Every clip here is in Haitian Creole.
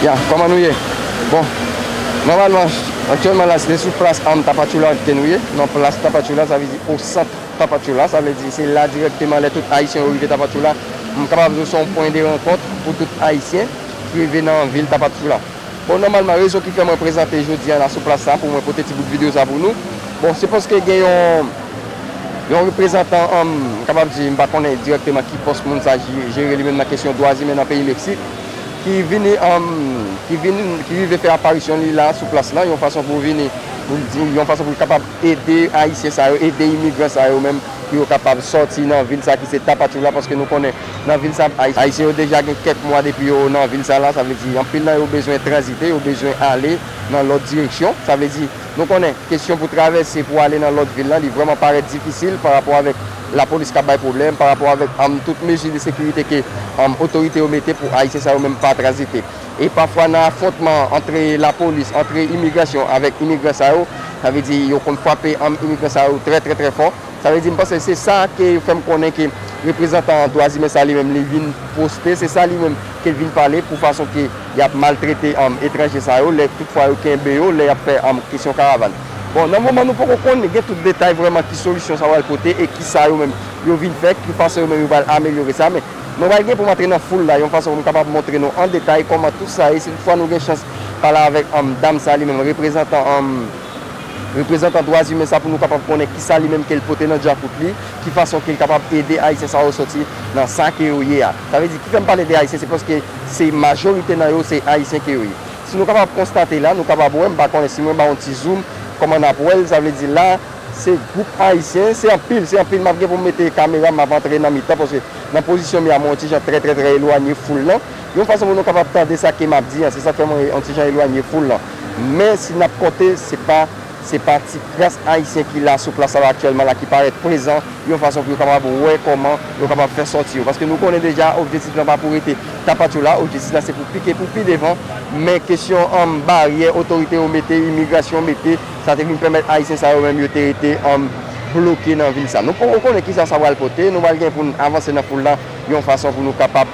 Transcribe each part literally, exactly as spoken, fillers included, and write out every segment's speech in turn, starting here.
Ya, kòman nou ye? Bon, nòmalman, aktyèlman la, se sou plas, um, Tapachula ke nou ye. Nan plas Tapachula, sa vle di o sant Tapachula. Sa vle di se la dirèkteman lè tout Ayisyen yo rive Tapachula. M kapab di w se yon pwen de rankont pou tout Ayisyen ki rive nan vil Tapachula. Bon, nòmalman, rezon ki fè mwen prezante jodi a la sou plas sa pou mwen pote ti bout videyo sa pou nou. Bon, se paske gen yon, yon reprezantan, um, m kapab di, m pa konnen dirèkteman ki pòs moun sa ji-, jere li menm nan kesyon dwa imen nan peyi Meksik, ki vini, um, ki vini, ki rive fè aparisyon li la sou plas la, yon fason pou vini, pou l di, yon fason pou l kapab ede Ayisyen sa yo, ede imigran sa yo menm, pou yo kapab sòti nan vil sa ki se Tapachula, paske nou konnen nan vil sa, Ay-, Ayisyen yo deja gen kèk mwa depi yo nan vil sa la, sa vle di anpil nan yo bezwen tranzite, yo bezwen ale nan lòt direksyon. Sa vle di, nou konnen, kesyon pou travèse, pou ale nan lòt vil la, li vrèman parèt difisil pa rapò avèk lapolis k ap bay pwoblèm, pa rapò avèk, um, tout mezi de sekirite ke, um, otorite yo mete pou Ayisyen sa yo menm pa tranzite. E pafwa nan afwontman antre lapolis, antre imigrasyon avèk imigran sa yo, sa vle di yo konn frape, um, imigran sa yo trè, trè, trè fò. Sa vle di, m panse se sa ke fè m konnen ke reprezantan dwa imen sa li menm li vin poste, se sa li menm ke l vin pale pou fason ke y ap maltrete, um, etranje sa yo, lè tout fwa yo kenbe yo, lè y ap fè, um, kesyon karavàn. Bon, nan moman nou poko konn gen tout detay vrèman ki solisyon sa pral pote e ki sa yo menm yo vin fè, ki fason yo menm yo pral amelyore sa, men mwen pral gen pou m antre nan foul la, yon fason pou m kapab montre nou an detay kòman tout sa ye, si toutfwa nou gen chans pale avèk, um, dam sa li menm, reprezantan, um, reprezantan dwa imen sa pou nou kapab konnen ki sa li menm ke l pote nan djakout li, ki fason ke l kapab ede Ayisyen sa yo sòti nan sa ke yo ye a. Sa vle di, ki fè m pale de Ayisyen, se paske se majorite nan yo, se Ayisyen ke yo ye. Si nou kapab konstate la, nou kapab wè, m pa konnen si mwen ba yon ti zoom, kòman n ap wè l, sa vle di la, se gwoup Ayisyen, se anpil, se anpil, m ap gen pou m mete kamera, m ap antre nan mitan, paske nan pozisyon m ye a, mwen yon ti jan trè, trè, trè elwanye foul lan. Yon fason pou nou kapab tande sa ke m ap di an, se sa k fè mwen yon ti jan elwanye foul lan. Men si n ap konte, se pa, se pa ti kras Ayisyen ki la sou plas la aktyèlman la, ki parèt prezan, yon fason pou yo kapab wè kòman yo kapab fè sòti yo. Paske nou konnen deja, objektif lan pa pou rete Tapachula, objektif la se pou pike pou pi devan, men kesyon, um, baryè otorite yo mete, imigrasyon mete, sa te vin pèmèt Ayisyen sa yo menm yo te rete, um, bloke nan vil sa. Nou poko konnen kisa sa pral pote, nou pral gen pou n avanse nan foul la, yon fason pou nou kapab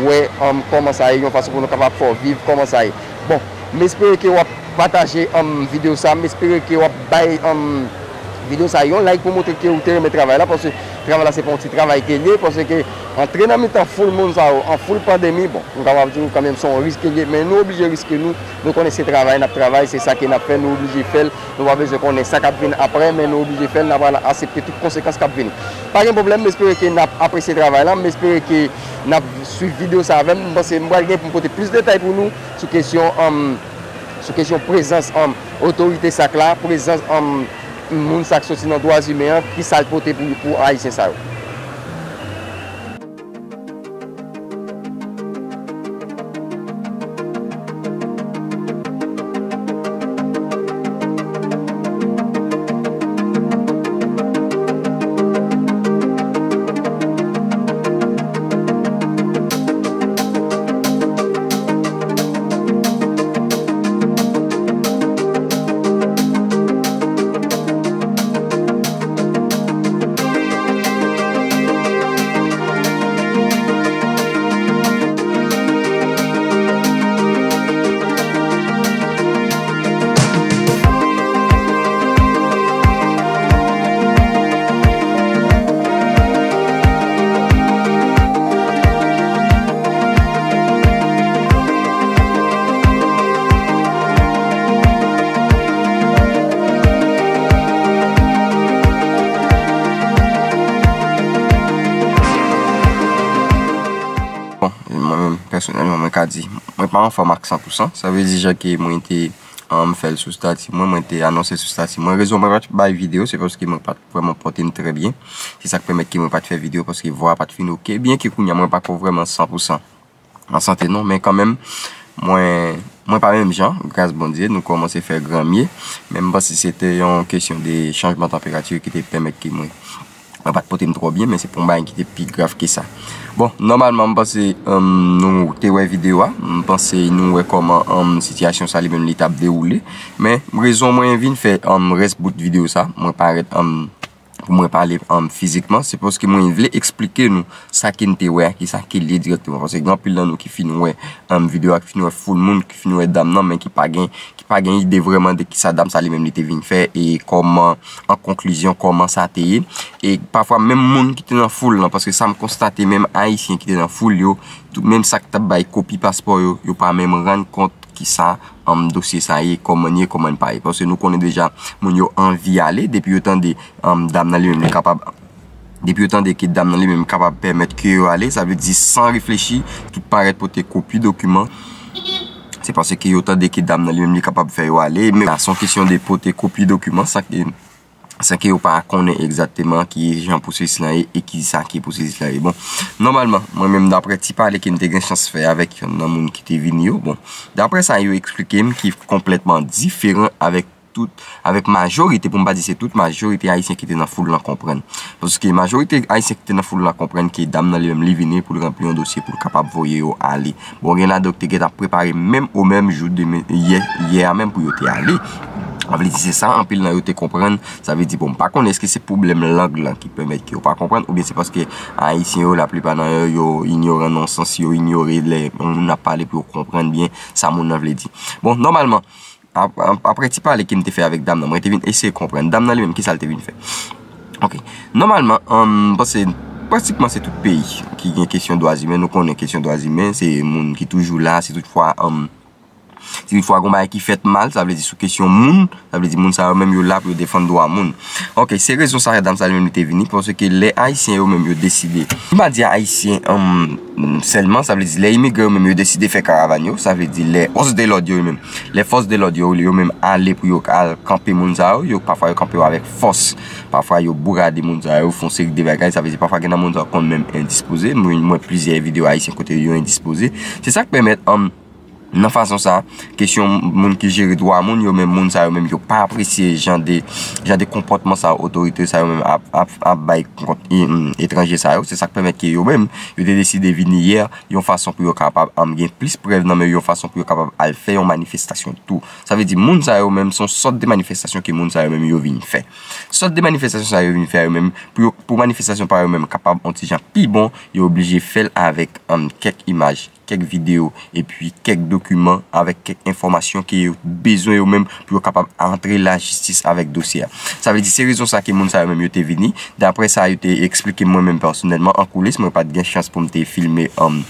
wè, um, kòman sa ye, yon fason pou nou kapab fè w viv kòman sa ye. Bon, m espere ke w ap pataje, um, videyo sa, m espere ke w ap bay, um, videyo sa yon like pou montre ke ou te renmen travay la, paske travay la se pa yon ti travay ke l ye, paske antre nan mitan foul moun sa yo, an foul pandemi, bon, m kapab di w kanmenm se yon risk ke l ye, men nou oblije riske nou, nou konnen se travay n ap travay, se sa ke n ap fè, nou oblije fè l, nou pa bezwen konnen sa k ap vin apre, men nou oblije fè l, n ap pral aksepte tout konsekans k ap vini. Pa gen pwoblèm, m espere ke n ap apresye travay la, m espere ke n ap swiv videyo sa avè m, m panse m pral gen pou m pote plis detay pou nou sou kesyon, um, sou kesyon prezans, um, otorite sa k la, prezans, um, moun sa k soti nan dwa imen an, ki sa l pote pou, pou Ayisyen sa yo. Bon, mwen menm, pèsonèlman, mwen ka di, mwen pa anfòm ak san pou san. Sa vle di, jan ke mwen te, um, fè l sou stati mwen, mwen te anonse sou stati mwen. Rezon mwen pa t bay videyo, se paske mwen pa t vrèman pote m trè byen. Se sa k pèmèt ke mwen pa t fè videyo, paske vwa a pa t fin oke. Byenke kounye a, mwen pako vrèman san pou san an sante non, men kanmenm, mwen, mwen pa menm jan, gras Bondye, nou kòmanse fè granmye. Men m panse se te yon kesyon de chanjman tanperati ki te pèmèt ke mwen, mwen pa t pote m twò byen, men se pa yon bagay ki te pi grav ke sa. Bon, nòmalman, m panse, um, nou te wè videyo a. M panse nou wè kòman, um, sitiyasyon sa li menm li t ap dewoule. Men, rezon mwen vin fè, um, rès bout videyo sa, mwen parèt, um, pou mwen pale, um, fizikman, se paske mwen vle eksplike nou sa ke n te wè a, ki sa ke l ye dirèkteman. Paske gen anpil nan nou ki fin wè, um, videyo a, ki fin wè foul moun, ki fin wè dam nan, men ki pa gen, ki pa gen ide vrèman de ki sa dam sa li menm li te vin fè, e kòman, an konklizyon, kòman sa te ye. E pafwa, menm moun ki te nan foul lan, paske sa m konstate, menm Ayisyen ki te nan foul yo, tout menm sa k t ap bay kopi paspò yo, yo pa menm rann kont ki sa, um, dosye sa ye, kòman l ye, kòman l pa ye. Paske nou konnen deja, moun yo anvi ale, depi yo tande, um, dam nan li menm li kapab, depi yo tande ke dam nan li menm kapab pèmèt ke yo ale, sa vle di san reflechi, tout parèt pote kopi dokiman. Se paske yo tande ke dam nan li menm li kapab fè yo ale, men se yon kesyon de pote kopi dokiman, san ke, san ke yo pa konnen egzakteman ki jan pwosesis lan ye e ki sa ki pwosesis lan ye. Bon, nòmalman, mwen menm daprè ti pale ke m te gen chans fè avèk yonn nan moun ki te vini yo, bon, daprè sa yo eksplike m ki konplètman diferan avèk tout, avèk majorite, pou m pa di se tout, majorite Ayisyen ki te nan foul lan konprann. Paske majorite Ayisyen ki te nan foul lan konprann ke dam nan li menm li vini pou l ranpli yon dosye pou l kapab voye yo ale. Bon, gen ladan yo ki te gentan prepare menm o menm jou demen, yè, yè a menm pou yo te ale. Sa vle di se sa, anpil nan yo te konprann. Sa vle di, bon, m pa konnen èske se pwoblèm lang lan ki pèmèt ke yo pa konprann, oubyen se paske Ayisyen yo, laplipa nan yo, yo inyoran nan sans, yo inyore lè yon moun ap pale pou yo konprann byen sa moun nan vle di. Bon, nòmalman, ap-, ap-, aprè ti pale ke m te fè avèk dam nan, mwen te vin eseye konprann. Dam nan li menm, ki sa l te vin fè? Ok. Nòmalman, um, m panse pratikman se tout peyi ki gen kesyon dwa imen. Nou konnen kesyon dwa imen, se moun ki toujou la, si toutfwa, um, si toutfwa gon bagay ki fèt mal, sa vle di sou kesyon moun, sa vle di moun sa yo menm yo la pou yo defann dwa moun. Ok, se rezon sa dam sa li menm li te vini, paske lè Ayisyen yo menm yo deside, m pa di Ayisyen, um, sèlman, sa vle di lè imigran yo menm yo deside fè karavàn yo, sa vle di lè fòs de lòd yo menm, lè fòs de lòd yo, yo menm ale pou yo al kanpe moun sa yo, yo pafwa yo kanpe yo avèk fòs, pafwa yo bourade moun sa yo, fè yon seri de bagay, sa vle di pafwa gen nan moun sa yo konn menm endispoze, mwen, mwen plizyè videyo Ayisyen kote yo endispoze. Se sa k pèmèt, um, nan fason sa, kesyon moun ki jere dwa moun, yo menm moun sa yo menm, yo pa apresye jan de, jan de konpòtman sa yo, otorite sa yo menm ap, ap, ap bay kont, e, mm, etranje sa yo. Se sa k pèmèt ke yo menm, yo te deside vini yè, yon fason pou yo kapab, um, gen plis prèv nan men yo, yon fason pou yo kapab al fè yon manifestasyon tou. Sa vle di, moun sa yo menm, se yon sòt de manifestasyon ke moun sa yo menm yo vin fè. Sòt de manifestasyon sa yo vin fè yo menm, pou yo, pou manifestasyon pa yo menm kapab yon ti jan pi bon, yo oblije fè l avèk, um, kèk imaj, kèk videyo, epi kèk dokiman avèk kèk enfòmasyon ke yo bezwen yo menm pou yo kapab antre lajistis avèk dosye a. Sa vle di se rezon sa ke moun sa yo menm yo te vini. Daprè sa yo te eksplike mwen menm pèsonèlman an koulis, mwen pa t gen chans pou m te filme, um,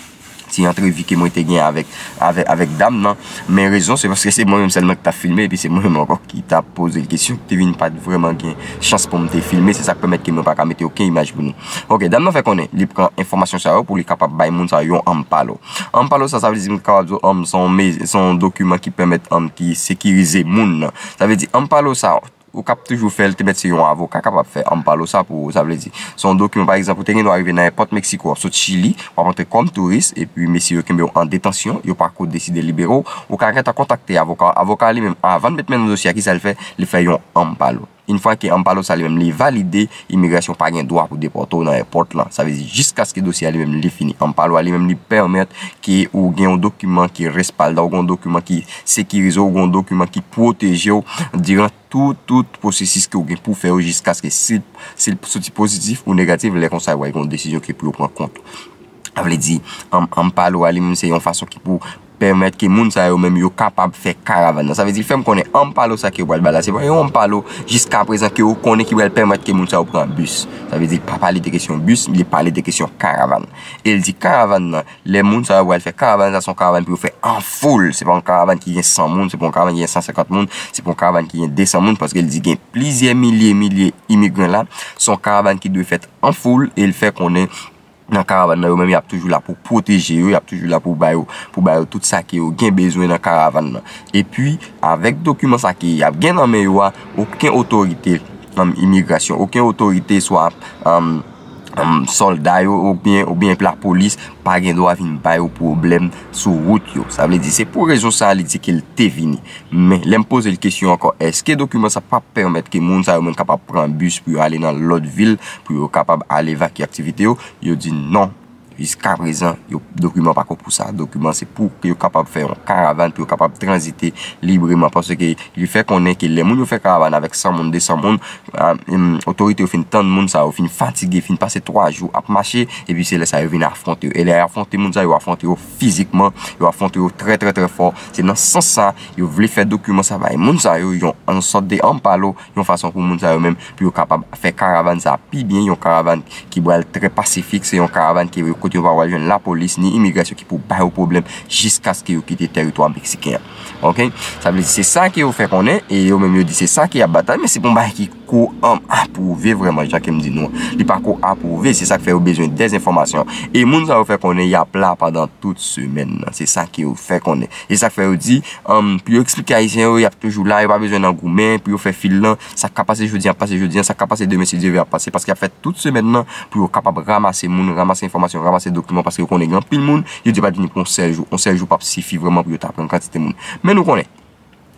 ti antrevi ke mwen te gen avèk, avèk, avèk dam nan. Men rezon se paske se mwen menm sèlman ki t ap filme, epi se mwen menm ankò ki t ap poze l kesyon, ki te vin pa t vrèman gen chans pou m te filme, se sa k pèmèt ke mwen pa ka mete okenn imaj pou nou. Ok, dam nan fè konnen li pran enfòmasyon sa yo pou li kapab bay moun sa yo yon ampalo. Ampalo sa, sa vle di m kapab di w, um, se yon me-, se yon dokiman ki pèmèt, um, ki sekirize moun nan. Sa vle di ampalo sa, ou k ap toujou fè l, te mèt se yon avoka kapab fè ampalo sa pou ou, sa vle di se yon dokiman, pa egzanp, ou te gen dwa rive nan èpòt Meksiko, w ap sot Chili, w ap antre kòm touris, epi mesye yo kenbe w an detansyon, yo pako deside libere w, ou ka gentan kontakte avoka, avoka li menm, avan l met men nan dosye a, ki sa l fè? Li fè yon ampalo. Yon fwa ke ampalo sa li menm li valide, imigrasyon pa gen dwa pou depòte w nan èpòt lan. Sa vle di jiskaske dosye a li menm li fini. Ampalo a li menm li pèmèt ke ou gen yon dokiman ki respalde w, ou gen yon dokiman ki sekirize w, ou gen yon dokiman ki pwoteje w diran tout, tout pwosesis ke w gen pou fè yo jiskaske si, si l soti pozitif ou negatif, lè konsa yo gen yon desizyon ki pou yo pran kont ou. Sa vle di, am-, ampalo a li menm se yon fason ki pou pèmèt ke moun sa yo menm yo kapab fè karavàn nan. Sa vle di, fè m konnen ampalo sa ke yo pral ba la, se pa yon ampalo jiskaprezan ke yo konnen ki pral pèmèt ke moun sa yo pran bis. Sa vle di, li pa pale de kesyon bis, li pale de kesyon karavàn. E l di karavàn nan, lè moun sa yo pral fè karavàn, sa se yon karavàn pou yo fè an foul. Se pa yon karavàn ki gen san moun, se pa yon karavàn ki gen san senkant moun, se pa yon karavàn ki gen de san moun, paske l di gen plizyè milye, milye imigran la. Se yon karavàn ki dwe fèt an foul, e l fè konnen nan karavàn nan, yo menm y ap toujou la pou pwoteje yo, y ap toujou la pou ba yo, pou ba yo tout sa ke yo gen bezwen nan karavàn nan. Epi, avèk dokiman sa ke y ap gen nan men yo a, okenn otorite, um, imigrasyon, okenn otorite, swa, um, um, sòlda yo, oubyen, oubyen lapolis, pa gen dwa vin ba yo pwoblèm sou wout yo. Sa vle di, se pou rezon sa a li di ke l te vini. Men, lè m poze l kesyon ankò, èske dokiman sa p ap pèmèt ke moun sa yo menm kapab pran bis pou yo ale nan lòt vil, pou yo kapab al evakye aktivite yo? Yo di non. Jiska prezan, yo, dokiman pako pou sa. Dokiman se pou ke yo kapab fè yon karavàn, pou yo kapab tranzite libreman. Paske li fè konnen ke lè moun yo fè karavàn avèk san moun, de san moun, a, em, otorite yo fin tann moun sa yo, fin fatige, fin pase twa jou ap mache, epi se lè sa yo vin afwonte yo. E lè yo afwonte moun sa yo, yo afwonte yo fizikman, yo afwonte yo trè, trè, trè fò. Se nan sans sa, yo vle fè dokiman sa bay moun sa yo, yon, yon sòt de ampalo, yon fason pou moun sa yo menm, pou yo kapab fè karavàn sa pi byen, yon karavàn ki pral trè pasifik, se yon karavàn ki, kote yo pa pral jwenn lapolis ni imigrasyon ki pou ba yo pwoblèm jiskaske yo kite tèritwa meksiken an. Oke? Sa vle di se sa ke yo fè konnen, e yo menm yo di se sa ke y ap batay, men se pou yon bagay ki ko, em, apwouve vrèman, jan ke m di nou an. Li pa ko apwouve, se sa k fè yo bezwen dèzenfòmasyon. E moun sa yo fè konnen y ap la pandan tout semèn nan. Se sa ke yo fè konnen. E sa k fè yo di, em, pou yo eksplike Ayisyen yo, y ap toujou la, yo pa bezwen nan goumen, pou yo fè fil lan, sa k ka pase jodi a ap pase jodi a, sa k ka pase demen si Dye vle ap pase, paske y ap fè tout semèn nan pou yo kapab ranmase moun, ranmase enfòmasyon, ranmase dokiman, paske yo konnen gen anpil moun, yo di yo pa t vini pou yon sèl jou, yon sèl jou p ap sifi vrèman pou yo ta pran kantite moun. Men nou konnen,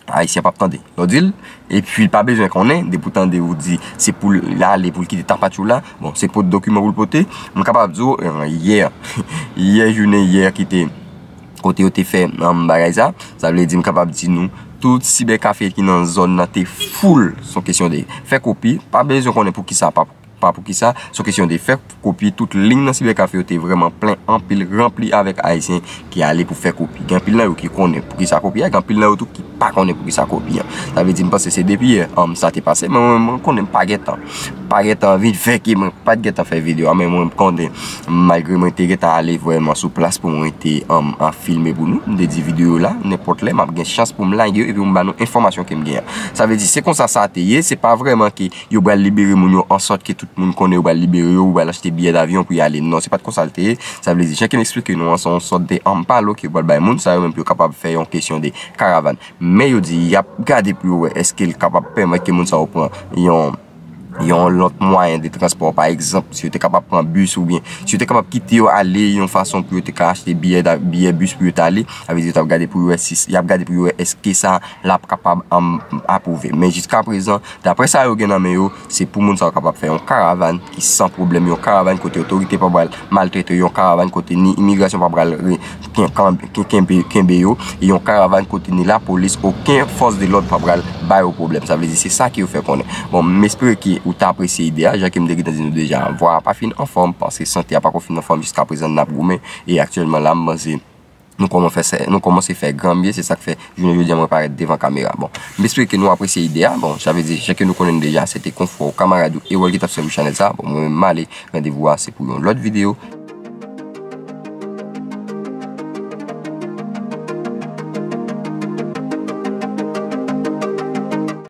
Ayisyen p ap tande. Lè w di l, epi l pa bezwen konnen, depi w tande ou di se pou l ale, pou l kite tapatchou la, bon, se pot dokiman pou l pote. M kapab di w, eh, yè, yè jounen yè ki te, kote yo te fè, em, bagay sa, sa vle di m kapab di nou, tout sibèkafe ki nan zòn nan te foul, se yon kesyon de fè kopi, pa bezwen konnen poukisa, pa, pa poukisa, se yon kesyon de fè kopi, tout liy nan sibèkafe yo te vrèman plen, anpil, ranpli avèk Ayisyen ki ale pou fè kopi. Gen anpil nan yo ki konnen poukisa kopi a, gen anpil nan yo tou ki pa konnen poukisa kopi an. Sa vle di, m panse se depi yè, em, sa te pase, men mwen, mwen konnen m pa gentan, pa gentan vin fè ke mwen pa t gentan fè videyo a, men mwen konnen, malgre mwen te gentan ale vrèman sou plas pou mwen te, em, an filme pou nou, m te di videyo la, nenpòt lè, m ap gen chans pou m lage yo, epi pou m ba nou enfòmasyon ke m gen an. Sa vle di, se konsa sa te ye, se pa vrèman ke yo pral libere moun yo, an sòt ke tout moun konnen yo pral libere yo, ou pral achte biyè davyon pou y ale. Non, se pa t konsa l te ye. Sa vle di, jan ke m eksplike nou an, se yon sòt de ampalo ke yo pral bay moun sa yo menm pou yo kapab fè yon kesyon de karavàn. Men yo di, y ap gade pou yo wè èske l kapab pèmèt ke moun sa yo pran yon, yon lòt mwayen de transpò. Pa egzanp, si yo te kapab pran bis oubyen si yo te kapab kite yo ale yon fason pou yo te ka achte biyè da-, biyè bis pou yo t ale, sa vle di yo t ap gade pou yo wè si, y ap gade pou yo wè èske sa l ap kapab, em, apwouve. Men jiska prezan, daprè sa yo gen nan men yo, se pou moun sa yo kapab fè yon karavàn ki san pwoblèm, yon karavàn kote otorite pa pral maltrete yo, yon karavàn kote ni imigrasyon pa pral re-, ken-, ken-, kenbe, kenbe yo, e yon karavàn kote ni lapolis, okenn fòs de lòd pa pral ba yo pwoblèm. Sa vle di se sa ke yo fè konnen. Bon, m espere ke ou ta apresye ide a, jan ke m te gentan di nou deja, vwa a pa fin anfòm, paske sante a pako fin anfòm jiska prezan, n ap goumen, e aktyèlman la, m panse nou kòman fè sè, nou kòmanse fè granmye, se sa k fè jounen jodi a mwen parèt devan kamera. Bon, m espere ke nou apresye ide a. Bon, sa vle di, jan ke nou konnen deja, se te konfrè w, kamarad ou, Erol ki t ap sèvi chanèl sa. Bon, mwen menm m ale, randevou a se pou yon lòt videyo.